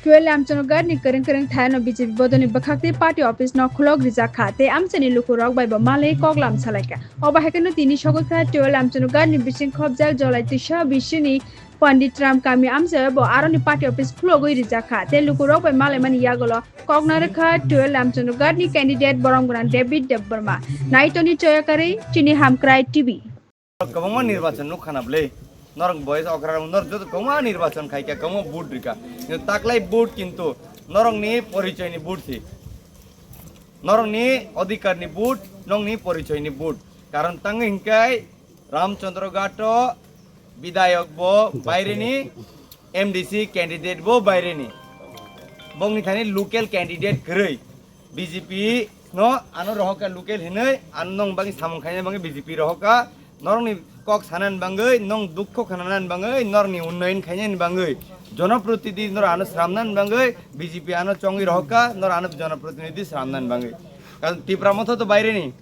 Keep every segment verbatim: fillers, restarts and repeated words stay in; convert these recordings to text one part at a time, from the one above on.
Twelve Lamchunughat ni kwrwng kwrwng thayano B J P bodolni bwkhak tei party office no khulok rijak kha tei amchaini lukurok bai bo malwi koklam salai kha. Obo hai kheno tini sogwi kha twelve Lamchunughat ni bising khobjak Jolai Twisa bisini Pandit Ram kami amchaio bo aroni party office khulogwi rijak kha tei lukurok bai malaimani yagulo kokna rwkha twelve Lamchunughat ni candidate borom gwnang David Debbarma. Naitoni Choyakari, chini Hamkrai T V. Kwbangma nirbachon nuk khana bwle. Norok boys okra rok norok joto kwbangma nirbachon khai kha, kwbangma vote rikha. Kintu taklai vote kintu norokni porichoyni vote si. Norokni odhikarni vote, nokni porichoyni vote. Karon tangwi hinkai Ramchandra Ghato bidayok bo baireni, M D C candidate bo baireni. Bongni thani local candidate kwrwi. B J P no ano rohokha local hinwi, ano nong bangwi samung khaina bangwi B J P rohokha. Norokni kok sanani bangwi, nong dukho khananani bangwi, norokni unnoyon khainani bangwi, jonoprotidhi norok ano sramnani bangwi B J P ano chongwi rohokha, norok ano jonoprotinidhi sramnani bangwi. Karon Tipra Motha to baireni.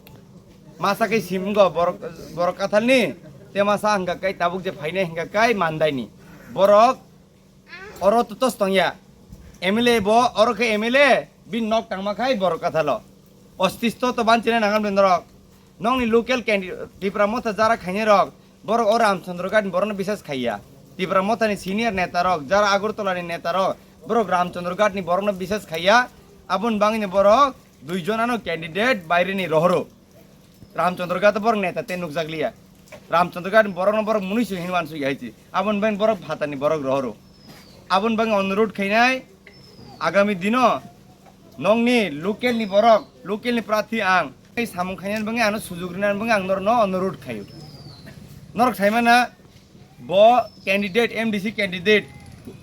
Masa khe simgo borok, borok kathalni, te masa hingka kai tabuk je phainai hingka kai mandaini. Borok oro to tos tongya. M L A bo, oro khe M L A, bini nok tangma khai borok kathalo. Ostisto to banchina nangan bini norok. Nokni local candidate, Tipra Motha jara khainai rok, borok o Ramchandra Ghat ni borokno bisas khaiya. Tipra Motha ni senior neta rok, jara Agartala ni neta rok, borok Ramchandra Ghat ni borokno bisas khaiya. Aboni bangwi ni borok duijon ano candidate baireni rohoro. Ramchandra Ghat borok neta te nukjakliya. Ramchandra Ghat borokno borok munui se hinwi uansukya hai se. Aboni bagwi borok phatarni borok rohoro. Aboni bagwi onurodh khainai, agami dino nokni local ni borok, local ni prarthi ang tei samung khainani bagwi ano sujuk rinani bagwi ang norokno onurodh khaio. Norok saimana, bo candidate, M D C candidate,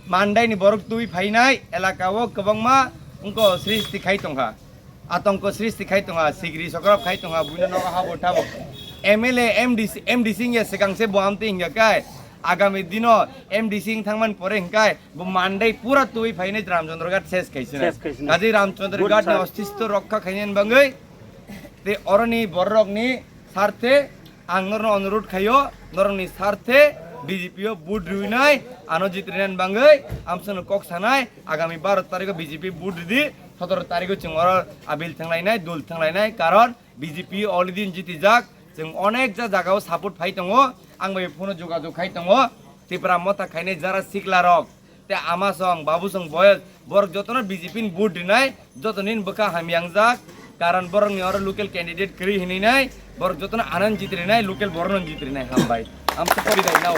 Mandai ni borok twi phainai elaka o kwbangma wngko srishti khai tongkha. Atongko srishti khai tongkha, sigri sokrap khai tongkha, buino nogo habo thabo. M L A, M D C, M D C wngya swkang se bo amtwi hingya kai. Agami dino M D C wng thangmani pore hingkai bo Mandai pura twi phainai Ramchandra Ghat ses khaisina. Ses khaisina. Kaje Ramchandra Ghat ni ostisto rokha khainani bagwi tei oroni bororokni sarthe ang norokno onurodh khaio, norokni sarthe B J P o vote rwinai, ano jitrinani bagwi amsano kok sanai, agami baro tarikh o B J P vote ridi, sotoro tarikh o chwng oro abil thanglainai, dul thanglainai, karon B J P already jitijak, chwng onek ja jaga o support phai tongo, ang bai phone o jogajog khai tongo, Tipra Motha khainai jara sikla rok, tei ama song, babu song, boyos, borok jotono B J P ni vote rinai, joto nini bwkha hamya wngjak, karon borokni oro local candidate kwrwi hinwi nai, borok jotono ano jitrinai, local borokno jitrinai, hambai. Amsa kori dai nao.